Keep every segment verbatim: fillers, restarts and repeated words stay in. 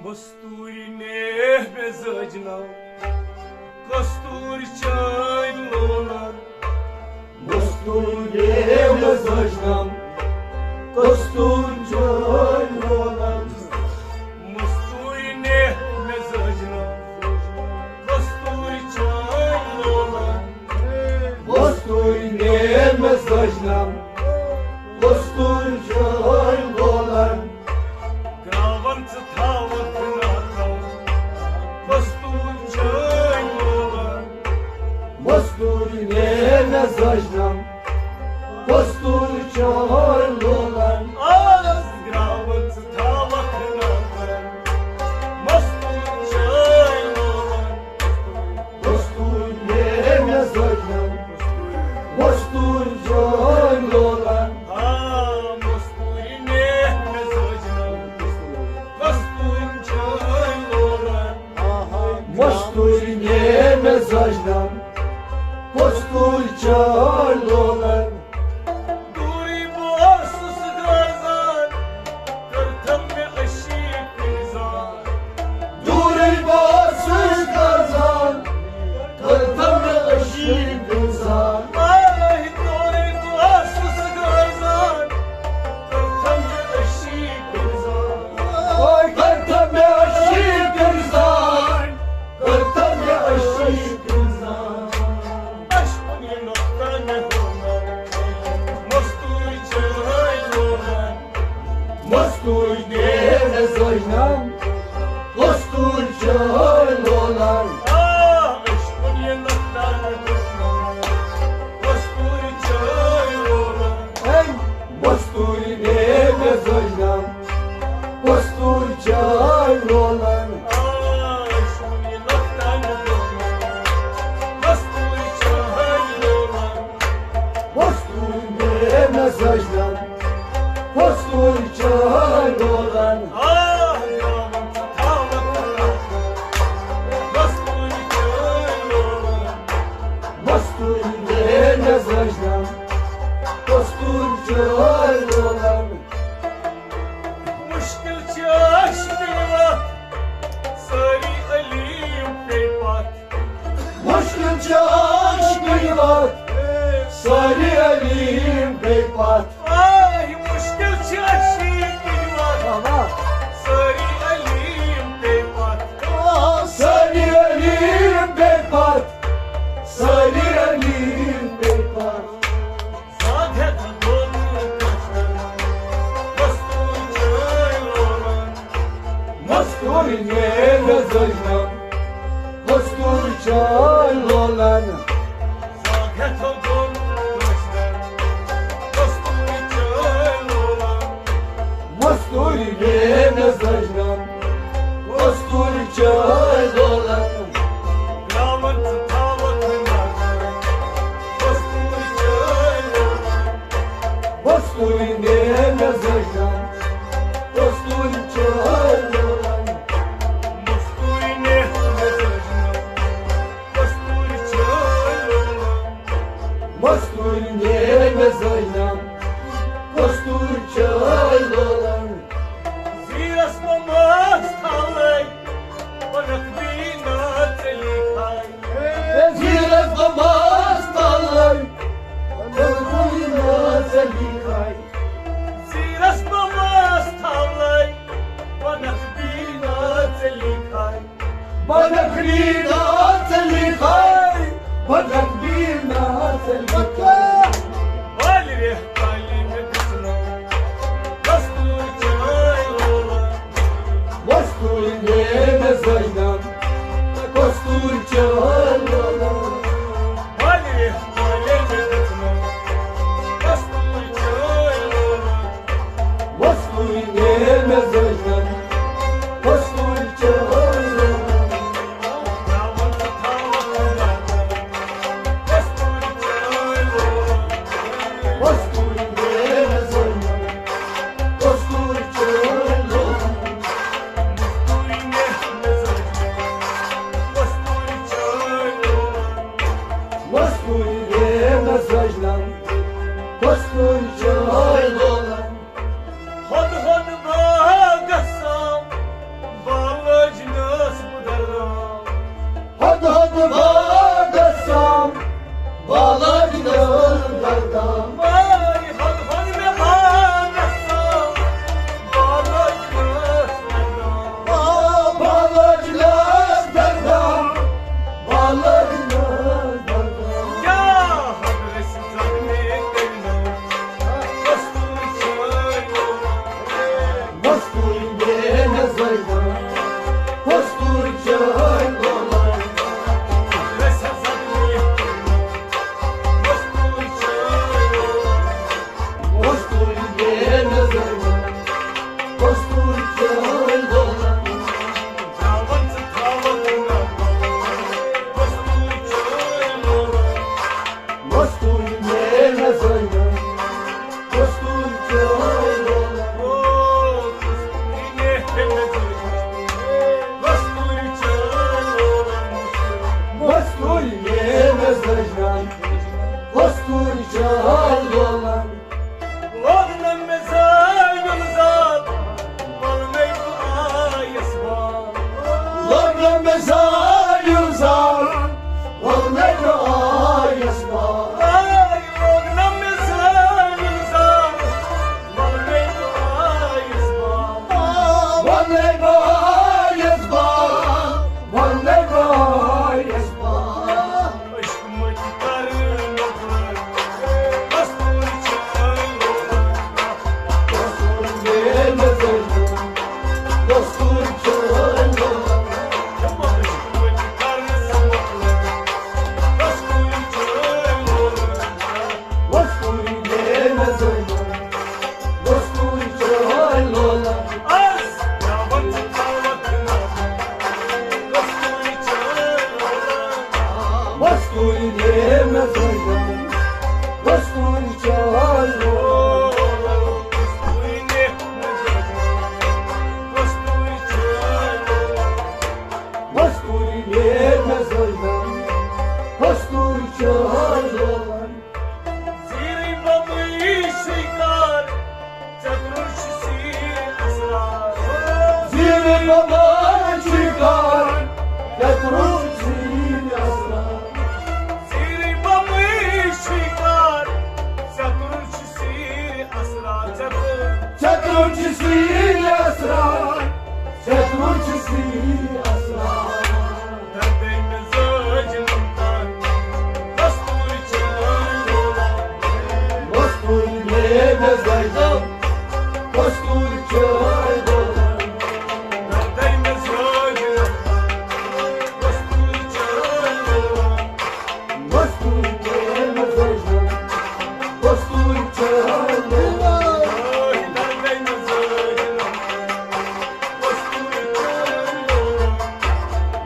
مستوٗرۍ نے مےٚ زٲج ناو، کستوٗرۍ چٲنۍ لولن۔ مستوٗرۍ نے مےٚ زٲج ناو، کستوٗرۍ چٲنۍ لولن۔ مستوٗرۍ نے مےٚ زٲج ناو، کستوٗرۍ چٲنۍ لولن۔ مستوٗرۍ نے مےٚ زٲج ناو، کستوٗرۍ چٲنۍ لولن۔ گراون ژٕ تھاوکھ ناتھو، کستوٗرۍ چٲنۍ لولن۔ مستوٗرۍ نے مےٚ زٲج ناو، کستوٗرۍ چٲنۍ لولن۔ آز گراون ژٕ تھاوکھ ناتھو، مستوٗرۍ چٲنۍ لولن۔ مستوٗرۍ نے مےٚ زٲج ناو، مستوٗرۍ چٲنۍ لولن۔ آ، مستوٗرۍ نے مےٚ زٲج ناو، مستوٗرۍ چٲنۍ لولن۔ مستوٗرۍ نے مےٚ زٲج ناو، مستوٗرۍ چٲنۍ لولن۔ دوٗرٕے بہٕ اوسُس گرزان، کٔرتھم مےٚ عشیٖق اِنسان۔ دوٗرٕے بہٕ اوسُس گرزان، کٔرتھم مےٚ عشیٖق اِنسان۔ آے دوٗرٕے بہٕ اوسُس گرزان، کٔرتھم مےٚ عشیٖق اِنسان۔ آے کٔرتھم مےٚ عشیٖق اِنسان، کٔرتھم مےٚ عشیٖق اِنسان۔ اَسہِ کُنہِ نۄقطہٕ مےٚ ہومر، مستوٗرۍ چٲنۍ لولن۔ مستوٗرۍ نے مےٚ زٲج ناو، مستوٗرۍ چٲنۍ لولن۔ آ، اَسہِ کُنہِ نۄقطہٕ مےٚ ہومر، مستوٗرۍ چٲنۍ لولن۔ اے، مستوٗرۍ نے مےٚ زٲج ناو، مستوٗرۍ چٲنۍ لولن۔ آ، اَسہِ کُنہِ نۄقطہٕ مےٚ ہومر، مستوٗرۍ چٲنۍ لولن۔ مستوٗرۍ نے مےٚ زٲج ناو، مستوٗرۍ چٲنۍ لولن۔ آ، گراون ژٕ تھاوکھ ناتھو، مستوٗرۍ چٲنۍ لولن۔ مستوٗرۍ نے مےٚ زٲج ناو، مستوٗرۍ چٲنۍ لولن۔ مُشکِل چھِ عٲشقٕنۍ وَتھ، سٲری علیٖم پیٚیہِ پَتھ۔ مُشکِل چھِ عٲشقٕنۍ وَتھ، سٲری علیٖم پیٚیہِ پَتھ۔ آے، مُشکِل چھِ عٲشقٕنۍ وَتھ، سٲری علیٖم پیٚیہِ پَتھ۔ آ، سٲری علیٖم پیٚیہِ پَتھ، سٲری علیٖم پیٚیہِ پَتھ۔ زاگ ہٮ۪تھ گوٚو نہٕ کٲنٛسہِ، مستوٗرۍ چٲنۍ لولن۔ مستوٗرۍ نے مےٚ زٲج ناو، مستوٗرۍ چٲنۍ لولن۔ زاگ ہٮ۪تھ گوٚو نہٕ کٲنٛسہِ، مستوٗرۍ چٲنۍ لولن۔ مستوٗرۍ نے مےٚ زٲج ناو، مستوٗرۍ چٲنۍ لولن۔ گراون ژٕ تھاوکھ ناتھو، مستوٗرۍ چٲنۍ لولن۔ مستوٗرۍ نے مےٚ زٲج ناو، مستوٗرۍ چٲنۍ لولن۔ مستوٗرۍ نے مےٚ زٲج ناو، مستوٗرۍ چٲنۍ لولن۔ مستوٗرۍ نے مےٚ زٲج ناو، مستوٗرۍ چٲنۍ لولن۔ زیٖرس بہٕ ماس تھاوَے، بنکھ بیٖنا ژےٚ لیکھاے۔ زیٖرس بہٕ ماس تھاوَے، بنکھ بیٖنا ژےٚ لیکھاے۔ زیٖرس بہٕ ماس تھاوَے، بنکھ بیٖنا ژےٚ لیکھاے۔ بنکھ بیٖنا ژےٚ لیکھاے، بنکھ بیٖنا ژےٚ لیکھاے۔ والہِ ریٚہہ کالہِ مےٚ دِژنو، مستوٗرۍ چٲنۍ لولن۔ مستوٗرۍ نے مےٚ زٲج ناو، مستوٗرۍ چٲنۍ لولن۔ والہِ ریٚہہ کالہِ مےٚ دِژنو، مستوٗرۍ چٲنۍ لولن۔ مستوٗرۍ نے مےٚ زٲج ناو، مستوٗرۍ چٲنۍ لولن۔ کستوٗری چٲنۍ لولن۔ تھاوان ژٕ تھاوان نہ، کستوٗری چٲنۍ لولن۔ کستوٗری مےٚ مےٚ زٲیِن، کستوٗری چٲنۍ لولن۔ او، کستوٗری مےٚ مےٚ زٲیِن، کستوٗری چٲنۍ لولن۔ کستوٗری مےٚ مےٚ زٲیِن، کستوٗری چٲنۍ لولن۔ لوگ نہ مےٚ زٲیُن زال، وَلہٕ مےٚ بہٕ آیَس وال۔ لوگ نہ مےٚ زٲیُن زال، وَلہٕ مےٚ بہٕ آیَس وال۔ آے، لوگ نہ مےٚ زٲیُن زال، وَلہٕ مےٚ بہٕ آیَس وال۔ وَلہٕ مےٚ بہٕ آیَس وال، وَلہٕ مےٚ بہٕ آیَس وال۔ عشق مٔتۍ کر مۄکلٲے، کستوٗری چٲنۍ لولن۔ کستوٗری مےٚ مےٚ زٲیِن، کستوٗری چٲنۍ لولن۔ عشق مٔتۍ کر مۄکلٲے، کستوٗری چٲنۍ لولن۔ کستوٗری مےٚ مےٚ زٲیِن، کستوٗری چٲنۍ لولن۔ از ترٛاوان ژٕ تھاوَکھ نہ، کستوٗری چٲنۍ لولن۔ کستوٗری مےٚ مےٚ زٲیِن، کستوٗری چٲنۍ لولن۔ کستوٗری مےٚ مےٚ زٲیِن، کستوٗری چٲنۍ لولن۔ کستوٗری مےٚ مےٚ زٲیِن، کستوٗری چٲنۍ لولن۔ زیٖرٕے بمبئی شِکار، ژےٚ ترٛووُتھ سیٖرِ اسرار۔ زیٖرٕے بمبئی شِکار، ژےٚ ترٛووُتھ سیٖرِ اسرار۔ زیٖرٕے بمبئی شِکار، ژےٚ ترٛووُتھ سیٖرِ اسرار۔ ژےٚ ترٛووُتھ، ژےٚ ترٛووُتھ سیٖرِ اسرار، ژےٚ ترٛووُتھ سیٖرِ اسرار۔ دردے مزاج نمتان، کستوٗری چٲنۍ لولن۔ کستوٗری مےٚ مےٚ زٲیِن، کستوٗری چٲنۍ لولن۔ دردے مزاج نمتان، کستوٗری چٲنۍ لولن۔ کستوٗری مےٚ مےٚ زٲیِن، کستوٗری چٲنۍ لولن۔ دردے مزاج نمتان، کستوٗری چٲنۍ لولن۔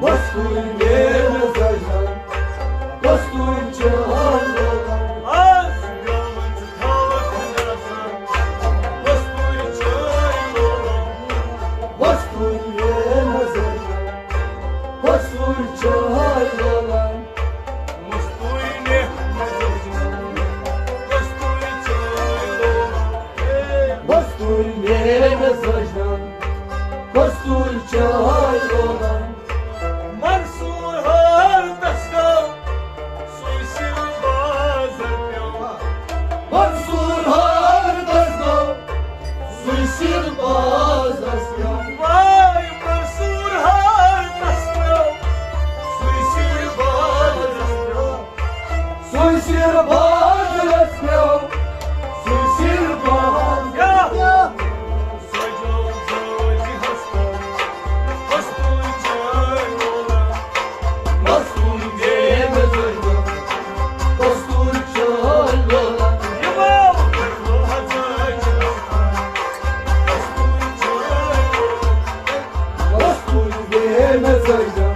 کستوٗری مےٚ مےٚ زٲیِن، کستوٗری چٲنۍ لولن۔ از گامہٕ ژٕ تھاوَکھ نظر، کستوٗری چٲنۍ لولن۔ کستوٗری مےٚ مےٚ زٲیِن، کستوٗری چٲنۍ لولن۔ کستوٗری مےٚ مےٚ زٲیِن، کستوٗری چٲنۍ لولن۔ کستوٗری مےٚ مےٚ زٲیِن، کستوٗری چٲنۍ لولن۔ منصوٗر ہار تس گوٚو، سُے سِر بازر پیوٚو۔ منصوٗر ہار تس گوٚو، سُے سِر بازر پیوٚو۔ واے منصوٗر ہار تس پیوٚو، سُے سِر بازر پیوٚو۔ سُے سِر بازرس پیوٚو، سُے سِر بازرس پیوٚو۔ سجو زٲجہِ ہستن، کستوٗری چٲنۍ لولن۔ کستوٗری مےٚ مےٚ زٲیِن، کستوٗری چٲنۍ لولن۔ یِمو کٔرۍ لوہہ زٲجہِ ہستن، کستوٗری چٲنۍ لولن۔ کستوٗری مےٚ مےٚ زٲیِن،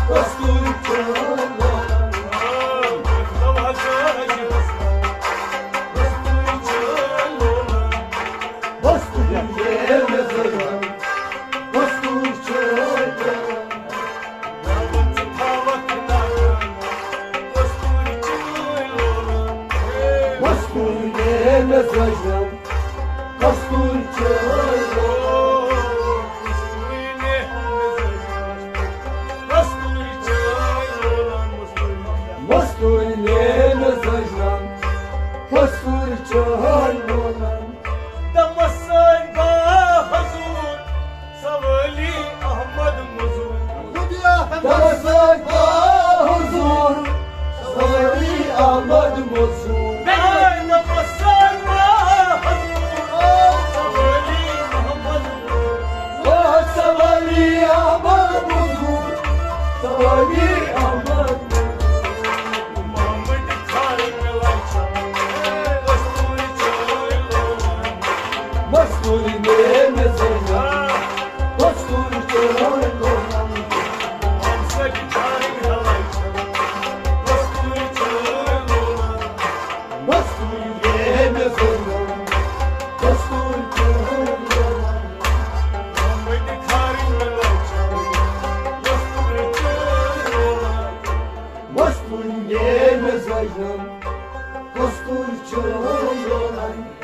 کستوٗری چٲنۍ لولن۔ کستوٗری مےٚ مےٚ زٲیِن، کستوٗری چٲنۍ لولن۔ کستوٗری مےٚ مےٚ زٲیِن، کستوٗری چٲنۍ لولن۔ کستوٗری مےٚ مےٚ زٲیِن، کستوٗری چٲنۍ لولن۔ دمس سۭتۍ با حضور سوٲلی احمد مزور۔ دمس سۭتۍ با حضور سوٲلی احمد مزور۔ دمس سۭتۍ با حضور Kosturi neme zayna, kosturi chorona. Kosturi neme zayna, kosturi chorona. Kosturi neme zayna, kosturi chorona.